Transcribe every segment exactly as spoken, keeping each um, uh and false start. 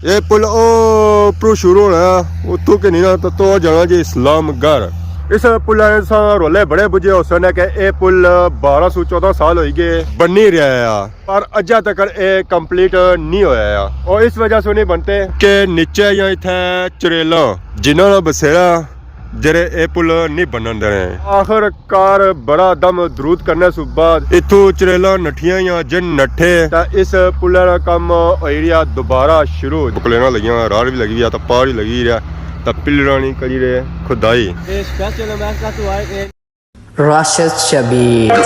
اے پل او پرو شروع ہونا ہے، اتھوں کہ نہیں نا تو، تو جانا جی اسلام گڑھ۔ اس پل نے ساں رولے بڑے بجے ہو سن کہ اے پل بارہ سو چودہ سال ہوئی گئے بنی رہا ہے، پر اجا تک اے کمپلیٹ نہیں ہویا ہے۔ اور اس وجہ سے نہیں بنتے کہ نیچے یا اتھے چریلاں جنہاں نا بسیرا جڑے اے پل نہیں بنن دینے۔ آخر کار بڑا دم درود کرنے سو بعد اتھوں چریلاں نٹھیاں یا جن نٹھے تا اس پل نا کم ہوئی رہیا دوبارہ شروع۔ بکلینا لگیاں، راڑ بھی لگی رہیا تا پار بھی لگی رہیا تا پلڑاں نی کری رہے کھدائی۔ راشد شبیر۔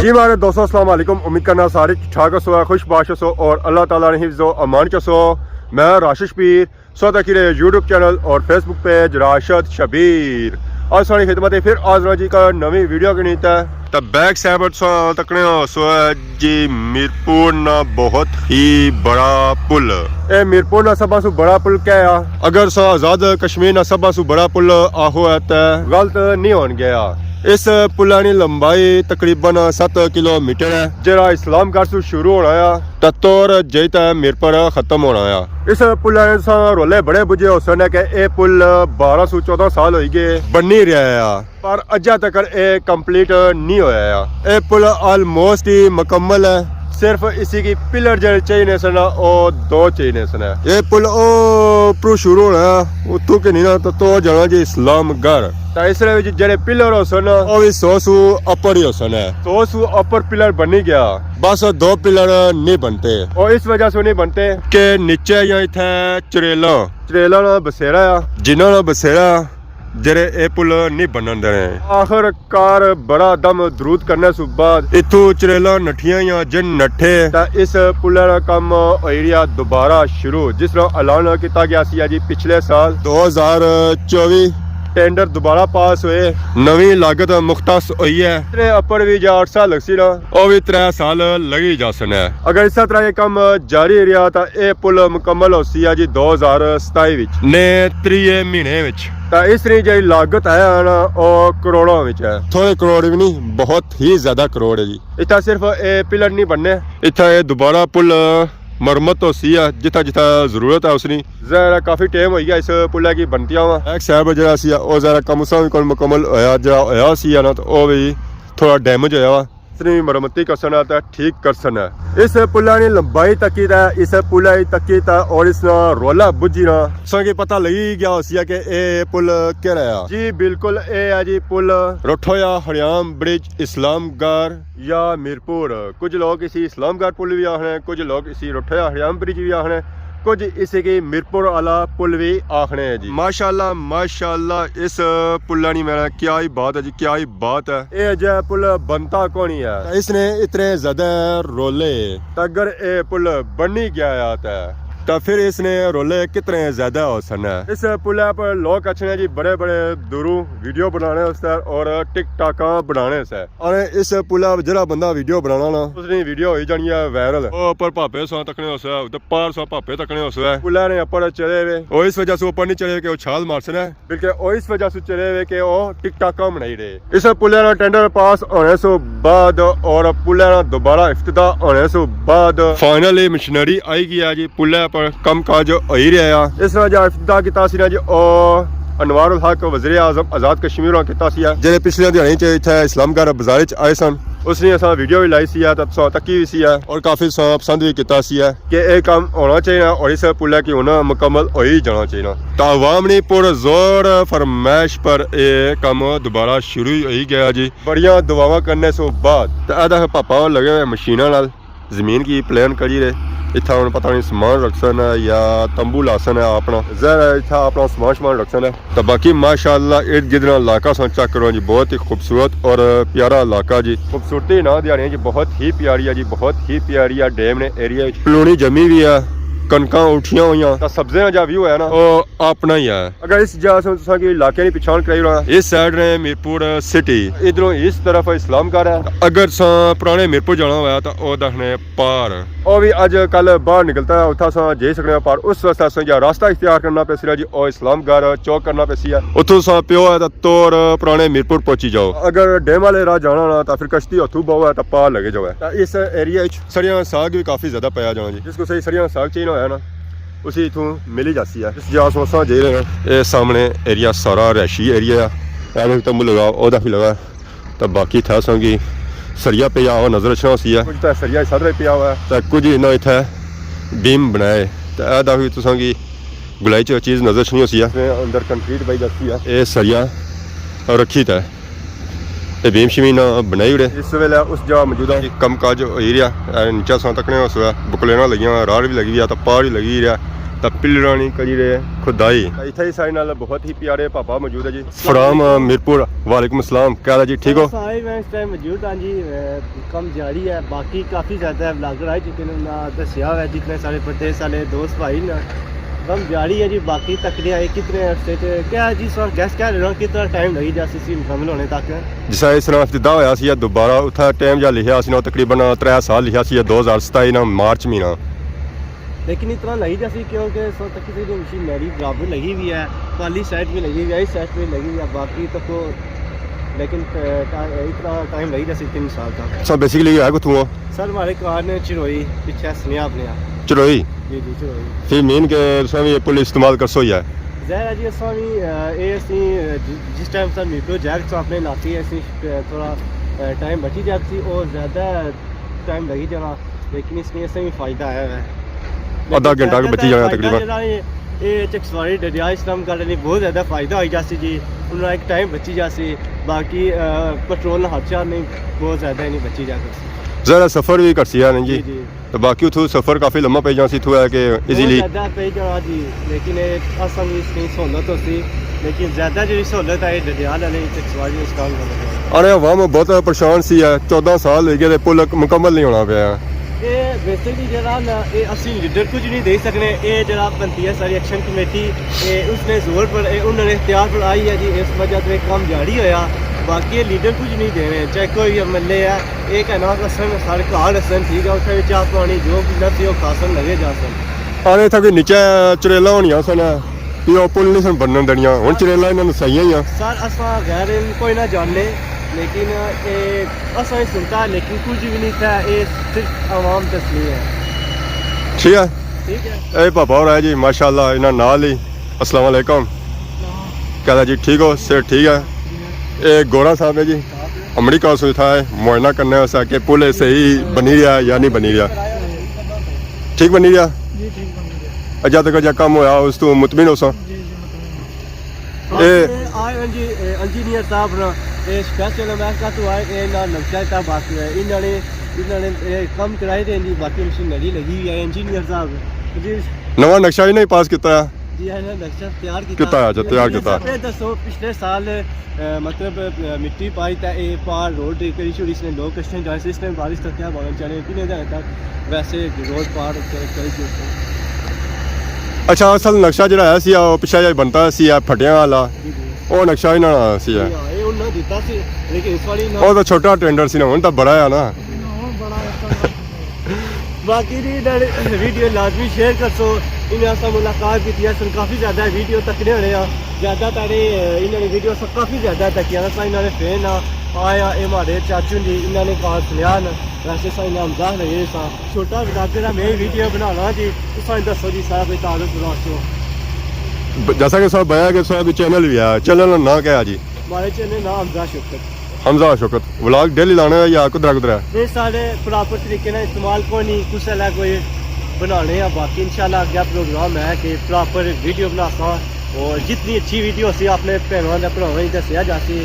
جی مہاڑے دوستو، السلام علیکم۔ امید کرنا سارے ٹھیک ٹھاک ہسو، خوش باش ہسو اور اللہ تعالیٰ نے حفظ و امان چ ہسو۔ میں راشد شبیر، سو تکی رہے یوٹیوب چینل اور فیس بک پیج راشد شبیر۔ آج ساری خدمت ہے پھر حاضر ہاں جی کا نوی ویڈیو کے نیتا۔ تا بیک سائیڈ سو تکنے ہو سو ہے جی میرپور نا بہت ہی بڑا پل۔ اے میرپور نا سبھا سو بڑا پل کیا ہے؟ اگر سو آزاد کشمیر نا سبھا سو بڑا پل آہو ہے تے غلط نہیں ہون گیا۔ اس پلانی لمبائی تقریباً ست کلومیٹر ہے، جڑا اسلام گڑھ سو شروع ہونا ہے تا تور جئی تے میرپور ختم ہونا ہے۔ اس پل نے ساں رولے بڑے بجے ہو سن کہ اے پل بارہ سو چودہ سال ہوئی گئے بنی رہا ہے، پر اجا تک اے کمپلیٹ نہیں ہویا ہے۔ اے پل آلموسٹ ہی مکمل ہے، صرف اسی کی پلر جڑے چاہیے سن، او دو چاہیے سن۔ اے پل او پرو شروع ہونا ہے، اتھوں کہ نہیں نا تو، تو جانا جی اسلام گڑھ۔ تا اس نے وچ جڑے پلر ہو سن، او بھی سو سو اپر ہی ہو سن ہے۔ سو سو اپر پلر بنی گیا، بس دو پلر نہیں بنتے۔ اور اس وجہ سے نہیں بنتے کہ نیچے یا اتھے چریلاں، چریلاں نا بسیرا ہے، جنہاں نا بسیرا جڑے اے پل نہیں بنن دینے۔ آخر کار بڑا دم درود کرنے سو بعد اتھوں چریلاں نٹھیاں یا جن نٹھے تا اس پل نا کم ہوئی رہیا دوبارہ شروع، جس طرح اعلان کیتا گیا سی جی پچھلے سال دو ہزار چوبی۔ ٹینڈر دوبارہ پاس ہوئے، نویں لاگت مختص ہوئی ہے۔ اتنے اپر بھی جا عرصہ لگ سی نا، او بھی ترے سال لگی جاسن ہے۔ اگر اس طرح یہ کم جاری رہیا تا اے پل مکمل ہو سی جی دو ہزار ستائی وچ نے تریے مہینے وچ۔ تا اس نی جڑی لاگت ہے نا، او کروڑاں وچ ہے۔ تھوڑے کروڑ بھی نہیں، بہت ہی زیادہ کروڑ ہے جی۔ اتھا صرف اے پلر نہیں بننے، اتھا اے دوبارہ پل مرمت ہو سی ہے، جتھا جتھا ضرورت ہے اس نی۔ ذرا کافی ٹائم ہوئی گیا اس پلے کی بنتیاں وا۔ ایک صاحب جڑا سی او ذرا کم اس وی کول مکمل ہویا، جڑا ہویا سی ہے نا، تو او بھی تھوڑا ڈیمیج ہویا وا۔ اس نی مرمتی کرسن ہے تے ٹھیک کرسن ہے۔ اس پلے نی لمبائی تکی تے اس پلے نی تکی تے اور اس نا رولا بجی نا، تساں کی پتہ لگی گیا ہوسی ہے کہ اے پل کیڑا ہے۔ جی بالکل، اے ہے جی پل رٹھویا ہڑیام برج اسلام گڑھ یا میرپور۔ کچھ لوگ اسی اسلام گڑھ پل بھی آخنے، کچھ لوگ اسی رٹھویا ہڑیام برج بھی آخنے، کچھ اسی کی میرپور والا پل بھی آخنے ہیں جی۔ ماشاءاللہ، ماشاءاللہ، اس پلا نی میں کیا ہی بات ہے جی، کیا ہی بات ہے۔ اے جے پل بنتا کونی ہے۔ اس نے اتنے زیادہ رولے۔ تے اگر اے پل بنی گیا ہے تے، تے پھر اس نے رولے کتنے زیادہ ہو سن ہے۔ اس پلے پر لوگ اچھنے جی بڑے بڑے دوروں ویڈیو بنانے اس تے اور ٹک ٹاکاں بنانے سے۔ اور اس پلا جڑا بندہ ویڈیو بنانا نا، اس نی ویڈیو ہوئی جانی ہے وائرل۔ او اوپر پاپے سو تکنے ہو سو، تے پار سو پاپے تکنے ہو سو۔ پلا نے اوپر چڑھے ہوئے۔ او اس وجہ سے اوپر نہیں چڑھے کہ او چھال مار سنے۔ بلکہ او اس وجہ سے چڑھے ہوئے کہ او ٹک ٹاکاں بنائی رہے۔ اس پلے نا ٹینڈر پاس ہونے سو بعد اور پلے نا دوبارہ افتتاح ہونے سو بعد فائنلی مشینری آئی گیا جی۔ پلے پر کم کاج ہوئی رہیا ہے۔ اس نا جا افتتاح کیتا سی نا جی، او انوار الحق وزیر اعظم آزاد کشمیر ہوراں کیتا سی ہے، جڑے پچھلے دیہاڑیاں چ اتھے اسلام گڑھ بازار چ آئے سن۔ اس نی اساں ویڈیو بھی لائی سی ہے، تے تساں تکی بھی سی ہے، اور کافی تساں پسند بھی کیتا سی ہے کہ اے کم ہونا چاہیے اور اس پلے کی ہن مکمل ہوئی جانا چاہیے۔ تے عوام نی پر زور فرمائش پر اے کم دوبارہ شروع ہوئی گیا جی۔ بڑیاں دعاواں کرنے سو بعد تے اے دیکھ پاپا ہور لگے ہوئے مشیناں نال زمین کی پلان کری رہے۔ اتھا ہن پتہ نہیں سامان رکھسن ہے یا تمبو لاسن ہے اپنا، ظاہر ہے اتھا اپنا سامان شمان رکھسن ہے۔ تے باقی ماشاءاللہ ارد گرد نا علاقہ ساں چیک کرو جی، بہت ہی خوبصورت اور پیارا علاقہ جی۔ خوبصورتی نہ دیہاڑیاں جی، بہت ہی پیاری ہے جی، بہت ہی پیاری ہے۔ ڈیم نے ایریا وچ پلونی جمی بھی ہے، کنکاں اٹھیاں ہوئیاں، تاں سبزیاں جا ویو ہے نا، او اپنا ہی ہے۔ اگر اس جا سے تساں کی علاقے نی پچھان کرائی رہا، اس سائیڈ نے میرپور سٹی، ادھروں اس طرف اسلام گڑھ ہے۔ اگر تساں پرانے میرپور جانا ہویا تاں او دکھنے پار، او بھی اج کل باہر نکلتا ہے، اتھا اساں جائی سکنے آں، پر اس واسطے اساں کیا راستہ اختیار کرنا پیسی جی، او اسلام گڑھ چوک کرنا پیسی ہے۔ اتھوں تساں پیو ہے تاں توڑ پرانے میرپور پہنچی جاؤ۔ اگر ڈیم والے راہ جانا ہونا تاں پھر کشتی اتھوں بہو ہے تاں پار لگے جاؤ ہے۔ تاں اس ایریا وچ سریاں ساگ بھی کافی زیادہ پایا جانا جی۔ جس کو صحیح سریاں ساگ چاہیے ہویا نا، اسی اتھوں ملی جاسی ہے۔ اس جا سوں اساں جائی رہے ہیں۔ اے سامنے ایریا سارا رہائشی ایریا ہے۔ اے تمبو لگا، او دا بھی لگا۔ تاں باقی اتھا اساں کی سریا پیا ہوا نظر اچھنا ہوسی ہے۔ کچھ تاں سریا اس طرح پیا ہوا ہے۔ تاں کچھ انہاں اتھا بیم بنائے۔ تاں اے دا بھی تساں کی گلائی چ چیز نظر اچھنی ہوسی ہے۔ اندر کنکریٹ پائی جاسی ہے۔ اے سریا رکھی تے اے بیم شیم انہاں بنائی اوڑے۔ اس ویلے اس جا موجود ہاں۔ کم کاج ہوئی رہیا۔ اے نیچے اساں تکنے اس ویلے بکلینا لگیاں، راڑ بھی لگی ہوئی ہے، تاں پار بھی لگی رہیا، تاں پلڑاں نی کری رہے کھدائی۔ تاں اتھے ہی ساڑے نال بہت ہی پیارے پاپا موجود ہے جی۔ فرام میرپور، وعلیکم السلام، کیا حال ہے جی، ٹھیک ہو؟ سر، میں اس ٹائم موجود ہاں جی، اے، کم جاری ہے، باقی کافی زیادہ ولاگر آئی چکے نے، انہاں دسیا ہوا ہے، جتنے سارے پردیس والے دوست بھائی نے، کم جاری ہے جی، باقی تکنے آں کتنے عرصے چ۔ کیا جی سر، گیس کیا رہنا، کتنا ٹائم لگی جاسی اسی مکمل ہونے تک؟ جس طرح اس طرح افتتاح ہویا سی یا دوبارہ اتھا ٹائم جا لکھیا سی نا، تقریباً ترے سال لکھیا سی یا دو ہزار ستائی نا مارچ مہینہ۔ لیکن اتنا لگی جاسی کیونکہ سو تک کسی دی مشین میری برابر لگی ہوئی ہے، پرلی سائیڈ بھی لگی ہوئی ہے، اس سائیڈ بھی لگی ہوئی ہے، باقی تک تو، لیکن، اے، ٹا-، اتنا ٹائم لگی جاسی تین سال تک۔ سر، بیسیکلی ہے کتھوں ہو؟ سر، ہمارے گھر نے چروئی، پچھے سنیا اپنے آپ۔ چروئی؟ جی، جی، چروئی۔ پھر مین کہ تساں بھی یہ پل استعمال کرسو ہی ہے؟ ظاہر ہے جی، اساں بھی، اے، اے اسی، اے، جس ٹائم سر میٹرو جائے تو اپنے علاقے اسی، اے، تھوڑا، اے، ٹائم بچی جائے سی اور زیادہ ٹائم لگی جانا، لیکن اس میں اسے بھی فائدہ آیا ہے۔ آدھا گھنٹہ بچی جانا تقریباً۔ جیڑا اے، اے چکسواری ڈڈیال اسلام گڑھ نے بہت زیادہ فائدہ ہوئی جاسی جی، انہاں ایک ٹائم بچی جاسی، باقی، اے، پٹرول نا خرچہ نہیں، بہت زیادہ نہیں بچی جا کرسی۔ زیادہ سفر بھی کرسی ہے نا جی۔ جی، جی۔ تو باقی اتھوں سفر کافی لمبا پئی جانا سی، اتھوں ہے کہ بہت ایزیلی۔ زیادہ پئی جانا جی، لیکن اے اساں کی اس کی سہولت ہوسی، لیکن زیادہ جیڑی سہولت ہے، اے ڈڈیال والے چکسواری اس کام کرنے۔ ارے عوام بہت پریشان سی ہے، چودہ سال ہوئی گئے تے پل مکمل نہیں ہونا پیا۔ اے بیسکلی جیڑا نا، اے اسی لیڈر کچھ نہیں دے سکنے، اے جیڑا بنتی ہے ساری ایکشن کمیٹی، اے اس نے زور پر، اے انہوں نے اختیار پر آئی ہے جی، اس وجہ سے کام جاری ہویا، باقی اے لیڈر کچھ نہیں دینے، چاہے کوئی بھی ایم ایل اے ہے، اے کہنا کہ اساں سارے گھر اساں ٹھیک ہے، اتھے بھی چاہ پانی جو بھی لبھی او کھاسن لگے جاسن۔ آنے اتھا کوئی نیچے چریلاں ہونیاں سن، بھی او پل نہیں سن بنن دینیاں، ہن چریلاں انہاں نسائیاں ہی آں۔ سر، اساں غیر علم کوئی نہ جاننے، لیکن اے اساں ہی سنتا ہے، لیکن کچھ بھی نہیں تھا، اے صرف عوام تسلیم ہے۔ ٹھیک ہے۔ ٹھیک ہے۔ اے پاپا ہور آئے جی، ماشاءاللہ، انہاں نال ہی۔ السلام علیکم۔ کیا حال ہے جی، ٹھیک ہو؟ صحت ٹھیک ہے؟ اے گورا صاحب ہے جی، امریکہ سے تھا ہے، معائنہ کرنے واسطے کہ پل صحیح بنی رہیا یا نہیں بنی رہیا۔ ٹھیک بنی رہیا؟ جی، ٹھیک بنی رہیا۔ اجا تک جا کم ہویا، اس تو مطمئن ہو سا؟ جی، جی، مطمئن ہوں۔ اے آئے ہیں جی، اے انجینئر صاحب نا، اے اسپیشل امریکہ تو آئے، اے نال نقشہ تا باقی ہے، انہاں نے، انہاں نے اے کم کرائی دے جی، باقی مشینری لگی ہوئی ہے، انجینئر صاحب۔ جی۔ نواں نقشہ ہی نہیں پاس کیتا ہے؟ جی، ہاں، نقشہ تیار کیتا۔ کیتا ہے، اچھا، تیار کیتا۔ اے دسو، پچھلے سال، اے، مطلب، اے، مٹی پائی تے اے پار روڈ کری چھوڑی اس نے، لوگ کشتے جائے، اس ٹائم بارش تک کیا بارش چڑھے، کتنے دن تک ویسے روڈ پار کر، کری گئے تھے۔ اچھا، اصل نقشہ جڑا ہے سی، او پچھا جا بنتا سی، اے پھٹیاں والا۔ جی، جی۔ او نقشہ ہی نہ سی۔ جی ہاں، اے انہاں دیتا سی، لیکن اس والی نہ۔ او تو چھوٹا ٹینڈر سی نا، ہن تو بڑا ہے نا۔ ہن بڑا ہے۔ باقی جی انہاں نے ویڈیو لازمی شیئر کرسو۔ انہاں سا ملاقات کیتی ہے، سن کافی زیادہ ویڈیو تکنے ہونے آ۔ زیادہ تر اے، انہاں نے ویڈیو سا کافی زیادہ تکیاں، سا انہاں نے فین آ۔ آیا اے ماڑے چاچو جی، انہاں نے کہا سنیا نا۔ ویسے سا انہاں مزاق لگے سا۔ چھوٹا ولاگر ہے، میں ویڈیو بنانا جی۔ تساں دسو جی سارا کوئی تعارف کرو۔ ب-، جیسا کہ سب بیا کہ سب کوئی چینل بھی ہے، چینل نا نام کیا ہے جی؟ ہمارے چینل نام حمزہ شوکت۔ حمزہ شوکت ولاگ ڈیلی لانے ہو یا کدرا کدرا؟ نہیں، سارے پراپر طریقے نال استعمال کوئی نہیں، کسے لے کوئی بنانے آ، باقی انشاءاللہ اگے پروگرام ہے کہ پراپر ویڈیو بناساں اور جتنی اچھی ویڈیو ہوسی اپنے بھیناں دے بھراواں کی دسیا جاسی۔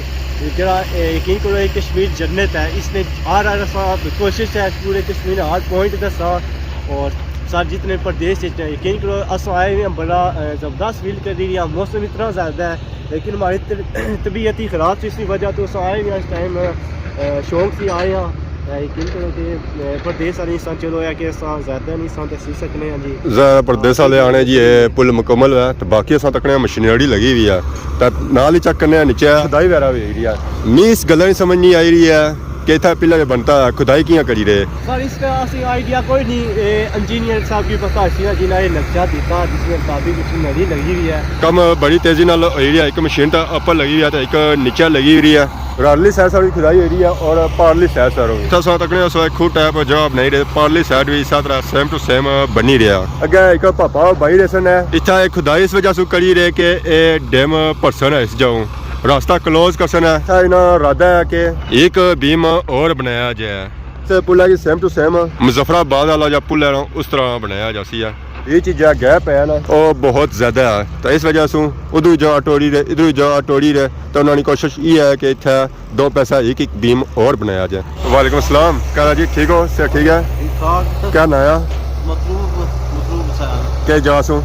جڑا، اے، یقین کرو، اے کشمیر جنت ہے، اس نے ہر، ہر اساں کوشش ہے پورے کشمیر ہر پوائنٹ دساں اور سر جتنے پردیش وچ ہیں، یقین کرو اساں آئے ہوئے ہیں، بڑا، اے، زبردست فیل کری رہے ہیں، موسم اتنا زیادہ ہے۔ لیکن ہماری طب-، طبیعت ہی خراب سی، اس کی وجہ تو اساں آئے ہوئے ہیں اس ٹائم، اے، شوق سی آئے ہاں۔ اے یقین کرو کہ، اے، پردیس آلی اس طرح چلو ہے کہ اس طرح زیادہ نہیں اس طرح تے سی سکنے ہیں جی۔ زیادہ پردیس آلے آنے جی، اے پل مکمل ہے، تے باقی اساں تکنے مشینری لگی ہوئی ہے، تے نال ہی چیک کرنے آں نیچے کھدائی وغیرہ بھی ہوئی رہی ہے۔ می اس گلا نی سمجھ نہیں آئی رہی ہے کہ اتھا پلر بنتا ہے، کھدائی کیاں کری رہے۔ سر، اس کا اسی آئیڈیا کوئی نہیں، اے انجینئر صاحب کی پتہ سی نا، جنہاں نے نقشہ دیتا، جس مطابق مشینری لگی ہوئی ہے۔ کم بڑی تیزی نال ہوئی رہی ہے، ایک مشین تے اپر لگی ہوئی ہے تے ایک نیچے لگی ہوئی ہے۔ رارلی سائیڈ ساری کھدائی ہوئی رہی ہے اور پارلی سائیڈ ساروں۔ اتھا سو تکنے سو ایک کھوہ ٹائپ جگہ بنائی رہے، پارلی سائیڈ بھی اس طرح سیم ٹو سیم بنی رہیا۔ اگے ایک پاپا بائی رہے سن ہے۔ اتھا ایک کھدائی اس وجہ سے کری رہے کہ اے ڈیم پرسن ہے اس جاؤں۔ راستہ کلوز کرسن ہے۔ اتھا انہاں ارادہ ہے کہ ایک بیم اور بنایا جائے۔ سے پلا کی سیم ٹو سیم مظفر آباد والا جا پل ہے نا، اس طرح بنایا جاسی ہے۔ یہ چیزاں گیپ ہے نا، وہ بہت زیادہ ہے، تو اس وجہ سے ادھر جگہ ٹوڑی رہے، ادھر جگہ ٹوڑی رہے، تو انہوں نے کوشش یہ ہے کہ اتھا دو پیسہ ایک ایک بیم اور بنایا جائے۔ وعلیکم السلام، کیا حال ہے جی؟ ٹھیک ہو؟ صحت ٹھیک ہے؟ ٹھیک ٹھاک۔ کیا نام ہے؟ مطلوب، مطلوب حسین۔ کیا جا سوں؟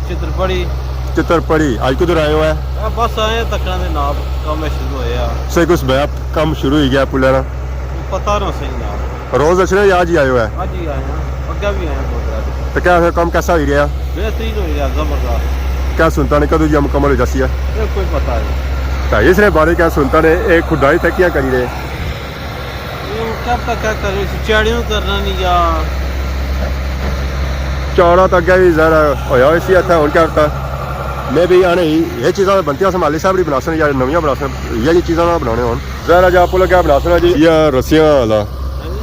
چترپڑی۔ چترپڑی۔ آج کدھر آئے ہو ہے؟ اے بس آئے ہیں تکنا دے نال، کم شروع ہویا۔ سے کچھ بیا کم شروع ہو گیا پلا نا؟ پتہ نہ صحیح نہ۔ روز اچھنے یا آج ہی آئے ہو ہے؟ آج ہی آئے ہیں، اگے بھی آئے ہیں دو ترے دن۔ تو کیا پھر کم کیسا ہو گیا؟ بہترین ہو گیا، زبردست۔ کیا سنتا نے کدوں جا مکمل ہو جاسی ہے؟ یہ کوئی پتہ نہیں۔ تو اس نے بارے کیا سنتا نے، ایک کھدائی تک کیا کری رہے؟ یہ کیا پتہ کیا کرے، چاڑیوں کرنا نہیں یا۔ چاڑا تو اگے بھی ظاہر ہویا ہوئی سی اتھا، ہن کیا پتہ۔ میں بھی آنے ہی، یہ چیزاں بنتیاں سنبھالی صاحب بھی بنا سن یا نویاں بنا سن، یہ چیزاں نہ بنانے ہن۔ ظاہر ہے جا پل کیا بنا سن جی، یہ رسیاں والا۔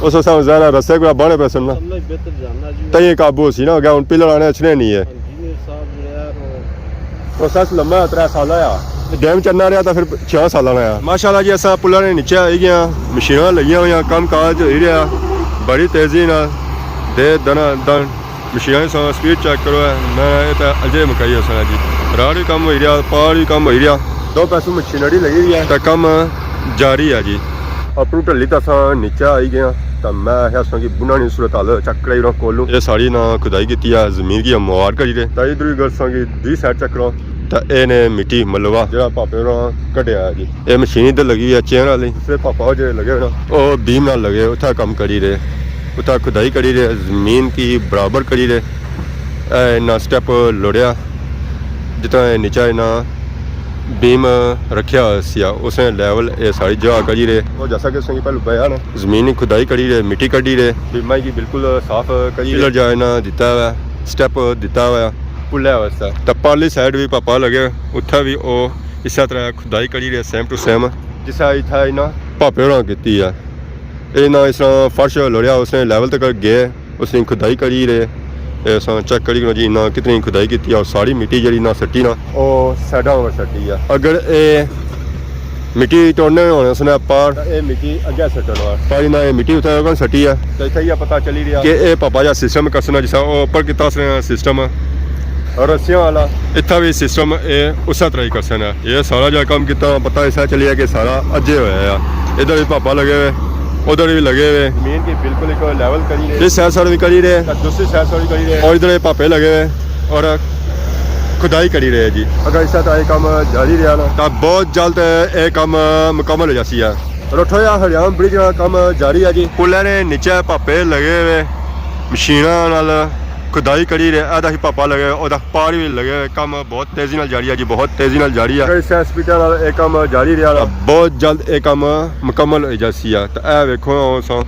اس واسطے ہن ظاہر ہے رسے کوئی بانے پے سن نا۔ اللہ ہی بہتر جاننا جی۔ تاں یہ قابو سی نا، اگے ہن پلر آنے اچھنے نہیں ہے۔ انجینئر صاحب جو ہے وہ پروسیس لمبا ہے، ترے سال آیا۔ ڈیم چلنا رہیا تاں پھر چھ سال آنا آیا۔ ماشاءاللہ جی، اساں پلاں نے نیچے آئی گئے ہاں، مشیناں لگیاں ہوئیاں، کم کاج ہوئی رہیا، بڑی تیزی نال دے دنا دن مشیناں ساں سپیڈ چیک کرو ہے، میں اے تے اجے مکائی اساں جی۔ راڑ بھی کم ہوئی رہیا، پار بھی کم ہوئی رہیا۔ دو پیسوں مشینری لگی ہوئی ہے۔ تے کم جاری ہے جی۔ اپروں ڈھلی تے اساں نیچے آئی گئے ہاں۔ تے میں آخیا ساں کہ بناں نی صورت حال چیک کرائی رہا کولوں۔ اے ساری نہ کھدائی کیتی ہے، زمین کی ہموار کری رہے۔ تے ادھر وی گلساں کی دی سائیڈ چیک کرو۔ تے اے نے مٹی ملوا جڑا پاپے ہوراں کڈیا ہے جی۔ اے مشین ادھر لگی ہے چین والی۔ دوسرے پاپا جڑے لگے ہوئے نا، او بیم نال لگے، اتھا کم کری رہے۔ اتھا کھدائی کری رہے، زمین کی برابر کری رہے۔ اے انہاں سٹیپ لوڑیا۔ جتنا اے نیچا انہاں بیم رکھیا ہویا سی، اس نے لیول اے ساری جگہ کری رہے۔ اور جیسا کہ تساں کی پہلو بیان ہے، زمین نی کھدائی کری رہے، مٹی کڈی رہے، بیماں کی بالکل صاف کری رہے۔ پلر جا انہاں دتا ہوا ہے، سٹیپ دتا ہوا ہے، پلے واسطے۔ تے پارلی سائیڈ وی پاپا لگے، اتھا وی او اسے طرح کھدائی کری رہے، سیم ٹو سیم۔ جس طرح اتھا انہاں پاپے ہوراں کیتی ہے، اے انہاں اس طرح فرش لوڑیا، اس نے لیول تک گئے۔ اس نی کھدائی کری رہے۔ اے اساں چیک کری کنوں جی، انہاں کتنی کھدائی کیتی ہے، اور ساری مٹی جڑی انہاں سٹی نا، او سائیڈاں اوور سٹی ہے۔ اگر اے مٹی توڑنے ہونے اس نے پار، اے مٹی اگے سٹن وار۔ پر انہاں اے مٹی اتھے کون سٹی ہے؟ تے اتھے یہ پتہ چلی رہیا کہ اے پاپا جا سسٹم کرسنا، جسا او اوپر کیتا اس نے سسٹم رسیاں والا، اتھا بھی سسٹم اے اسے طرح ہی کرسنا۔ یہ سارا جا کام کیتا، پتہ ایسا چلیا کہ سارا اجے ہویا ہے۔ ادھر بھی پاپا لگے ہوئے، ادھر بھی لگے ہوئے۔ زمین کی بالکل ایک لیول کری رہے۔ اس سائیڈ سائیڈ بھی کری رہے۔ دوسری سائیڈ سائیڈ بھی کری رہے۔ اور ادھر یہ پاپے لگے ہوئے اور کھدائی کری رہے جی۔ اگر اس طرح یہ کام جاری رہا نا، تو بہت جلد یہ کام مکمل ہو جاسی ہے۔ روٹھو یا ہریام برج کا کام جاری ہے جی۔ پلے نے نیچے پاپے لگے ہوئے، مشیناں نال کھدائی کری رہے۔ اے دا ہی پاپا لگے ہوئے، او دا پار بھی لگے ہوئے۔ کام بہت تیزی نال جاری ہے جی، بہت تیزی نال جاری ہے۔ اس سپیڈ نال اے کام جاری رہیا نا۔ بہت جلد اے کام مکمل ہو جاسی ہے۔ تے اے ویکھو ساں،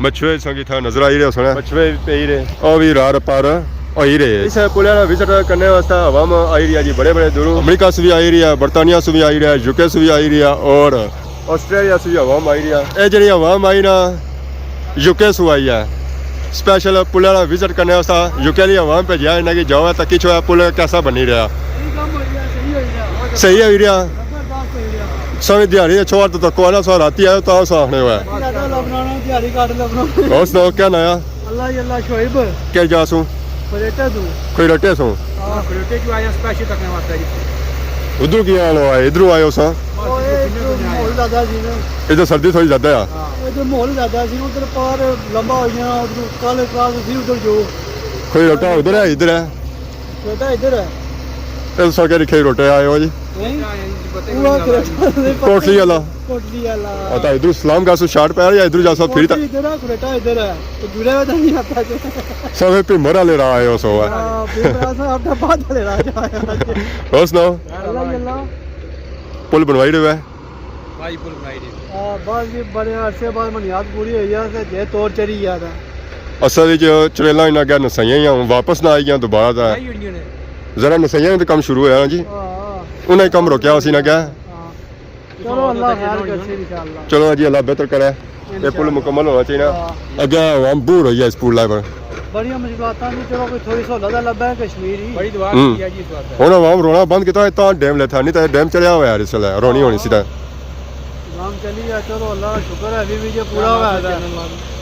مچھوے ساں کی تھا نظر آئی رہے سن۔ مچھوے بھی پئی رہے۔ او بھی رار پار ہوئی رہے۔ اس پلے نا وزٹ کرنے واسطے عوام آئی رہی ہے جی، بڑے بڑے دوروں۔ امریکہ سے بھی آئی رہی ہے، برطانیہ سے بھی آئی رہی ہے، یو کے سے بھی آئی رہی ہے اور آسٹریلیا سے بھی عوام آئی رہی ہے۔ اے جڑی عوام آئی نا، یو کے سوں آئی ہے، سپیشل پلے نا وزٹ کرنے واسطے یو کے آلی عوام بھیجیا انہاں کی، جاؤ ہے تکی چھویا پل کیسا بنی رہیا۔ صحیح ہوئی رہیا۔ سویں دیہاڑی چھوڑ تو تکو آنا سو راتی آئے تو سو آخنے ہوئے۔ اور سناؤ کیا نایا؟ اللہ جی اللہ، شعیب۔ کیا جا سوں؟ کھریٹے سوں۔ کھریٹے سوں۔ ہاں، کھریٹے کیوں آئے ہیں؟ سپیشل تکنے واسطے جی۔ ادھروں کیا آنا ہے؟ ادھروں آئے ہو ساں؟ او، اے جو ماحول زیادہ سی نا۔ ادھر سردی تھوڑی زیادہ ہے۔ ہاں۔ اے جو ماحول زیادہ سی، ادھر پار لمبا ہو گیا، ادھر کالے کراس سی، ادھر جو۔ کھریٹا ادھر ہے، ادھر ہے؟ کھریٹا ادھر ہے۔ اے ساں کہڑی کھریٹے آئے ہو جی؟ نہیں، وہ کریٹا۔ کوٹلی والا۔ کوٹلی والا۔ آ، تاں ادھر سلام گاسو شارٹ پیر یا ادھر جاسو پھر تاں۔ کوٹلی ادھر ہے، کریٹا ادھر ہے۔ تو جڑے ہوئے تو نہیں آتا جو۔ سب پھر مرا لے رہا ہے اس ہوا۔ ہاں، پھر مرا سا اپنا بعد لے رہا جا۔ اور سناؤ؟ اللہ ہی اللہ۔ پل بنوائی رہے ہوئے۔ بھائی پل بنائی رہے۔ ہاں، بس یہ بڑے عرصے بعد منیاد پوری ہوئی ہے، تے جے توڑ چڑھی گیا تھا۔ اصل وچ چڑیلاں انہاں کیا نسائیاں ہی ہن، واپس نہ آئی گیاں دوبارہ تاں۔ آئی ہوئی انہاں نے۔ ذرا نسائیاں تے کم شروع ہویا نا جی۔ ہاں، ہاں۔ انہاں ہی کم روکیا اسی نا کیا۔ ہاں۔ چلو اللہ خیر کرسی انشاءاللہ۔ چلو جی اللہ بہتر کرے۔ یہ پل مکمل ہونا چاہیے نا۔ ہاں۔ اگے عوام بور ہوئی ہے اس پل پر۔ بڑیاں مشکلاتاں جی، چلو کوئی تھوڑی سہولت لبھے کشمیر ہی۔ بڑی دعا ہوں۔ کی ہے جی اس واسطے۔ ہن عوام رونا بند کیتا ہے تاں ڈیم لیتا، نہیں تاں ڈیم چڑھیا ہوا ہے اس ویلے، رونی ہونی سی تاں۔ عوام چلی گیا، چلو اللہ کا شکر ہے، ابھی بھی جو پورا ہوا ہے۔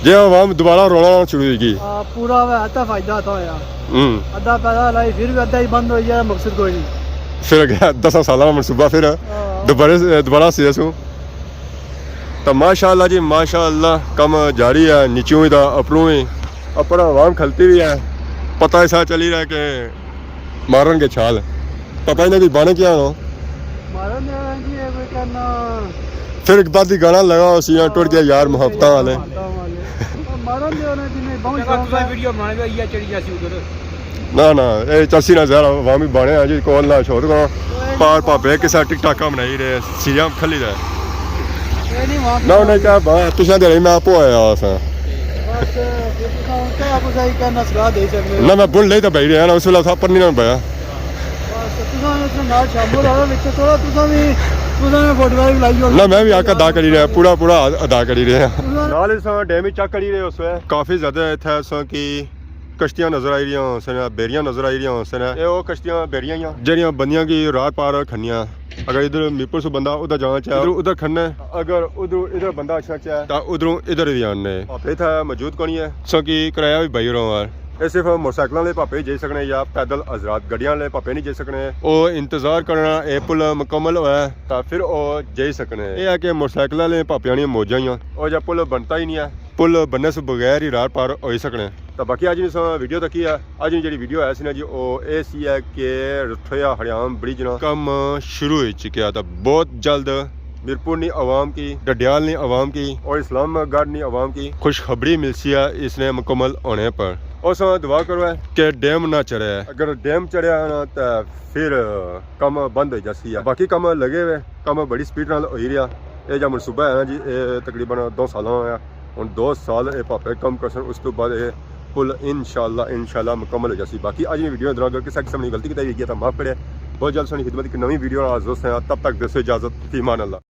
جے عوام دوبارہ رونا شروع ہوئی گئی۔ ہاں، پورا ہوا ہے تاں فائدہ تھا ہویا۔ ہوں۔ ادھا پیسہ لائی، پھر بھی ادھا ہی بند ہوئی گیا، مقصد کوئی نہیں۔ پھر اگے دساں سالاں نا منصوبہ پھر ہاں۔ دوبارہ، دوبارہ سی سوں۔ تو ماشاءاللہ جی، ماشاءاللہ، کم جاری ہے، نیچوں ہی دا اپروں ہی، اپر عوام کھلتی بھی ہے، پتہ ایسا چلی رہا کہ مارن کے چھال، پتہ ہی نہیں کوئی بانے کیا ہو۔ مارن دے رہے جی، یہ کوئی کرنا۔ پھر ایک بعد ہی گانا لگا ہو سی، ٹوٹ گیا یار محبتاں والے۔ محبتاں والے۔ مارن دے رہے جی، نہیں، بہت شوق ہے۔ ویڈیو بنانے کا یہ چڑھی جاسی ادھر۔ نہ، نہ، اے چلسی نہ زیادہ، عوامی بانے آ جی، کول نہ چھوڑ کو۔ پار پاپے کسا ٹک ٹاکا بنائی رہے، سیام کھلی رہے۔ اے نہیں وہاں نہ، نہیں، کیا بات، تساں دے رہی، میں آپ آیا ہوا سا۔ بس، پھر تساں ہن کیا آپ اساں کی کہنا صلاح دے سکنے ہو؟ نہ، میں بن لئی تو بھائی رہا نا، اس ویلے تھا پر نہیں نہ بھایا۔ بس، تساں اس نال شامل ہو، وچ تھوڑا تساں بھی، تساں نے فوٹو بھی لائی ہو۔ نہ، میں بھی حق ادا کری رہا، پورا، پورا ادا کری رہا۔ تساں نال اس ڈیم ہی چیک کری رہے ہو، اس ویلے کافی زیادہ اتھے اساں کی کشتیاں نظر آئی رہیاں ہوسن، بیڑیاں نظر آئی رہیاں ہوسن۔ اے او کشتیاں بیڑیاں ہیاں جیڑیاں بندیاں کی رات پار کھنیاں۔ اگر ادھر میرپور سے بندہ ادھر جانا چاہے، ادھر، ادھر کھننا ہے۔ اگر ادھر، ادھر بندہ اچھنا چاہے، تاں ادھروں ادھر بھی آننا ہے۔ پاپے اتھا موجود کونی ہے، سو کی کرایہ بھی بھائی رہا ہے۔ اے صرف موٹر سائیکل والے پاپے جائی سکنے یا پیدل حضرات گڈیاں والے پاپے نہیں جائی سکنے۔ او انتظار کرنا اے پل مکمل ہویا ہے، تاں پھر او جائی سکنے۔ اے ہے کہ موٹر سائیکل والے پاپیاں نی موجاں ہیاں۔ او جا پل بنتا ہی نہیں ہے۔ پل بننے سے بغیر ہی رار پار ہوئی سکنے۔ تاں باقی اج نی سا ویڈیو تکی ہے۔ اج نی جیڑی ویڈیو ہے سی نا جی، او اے سی ہے کہ رٹھویا ہڑیام بڑی جنا کم شروع ہوئی چکیا، تاں بہت جلد میرپور نی عوام کی، ڈڈیال نی عوام کی اور اسلام گڑھ نی عوام کی خوشخبری ملسی ہے اس نے مکمل ہونے پر۔ اس دعا کرو ہے کہ ڈیم نہ چڑھے۔ اگر ڈیم چڑھیا نا تاں پھر کم بند ہوئی جاسی ہے۔ باقی کم لگے ہوئے، کم بڑی سپیڈ نال ہوئی رہیا۔ اے جا منصوبہ ہے نا جی، اے تقریباً دو سالاں ہویا۔ ہن دو سال اے پاپے کم کرسن، اس تو بعد اے پل انشاءاللہ، انشاءاللہ مکمل ہو جاسی۔ باقی اج نی ویڈیو اندر اگر کسے قسم نی غلطی کیتی ہوئی گیا تاں معاف کرے۔ بہت جلد سنی خدمت اک نویں ویڈیو نال حاضر ہوساں۔ تب تک دیسو اجازت، فی امان اللہ۔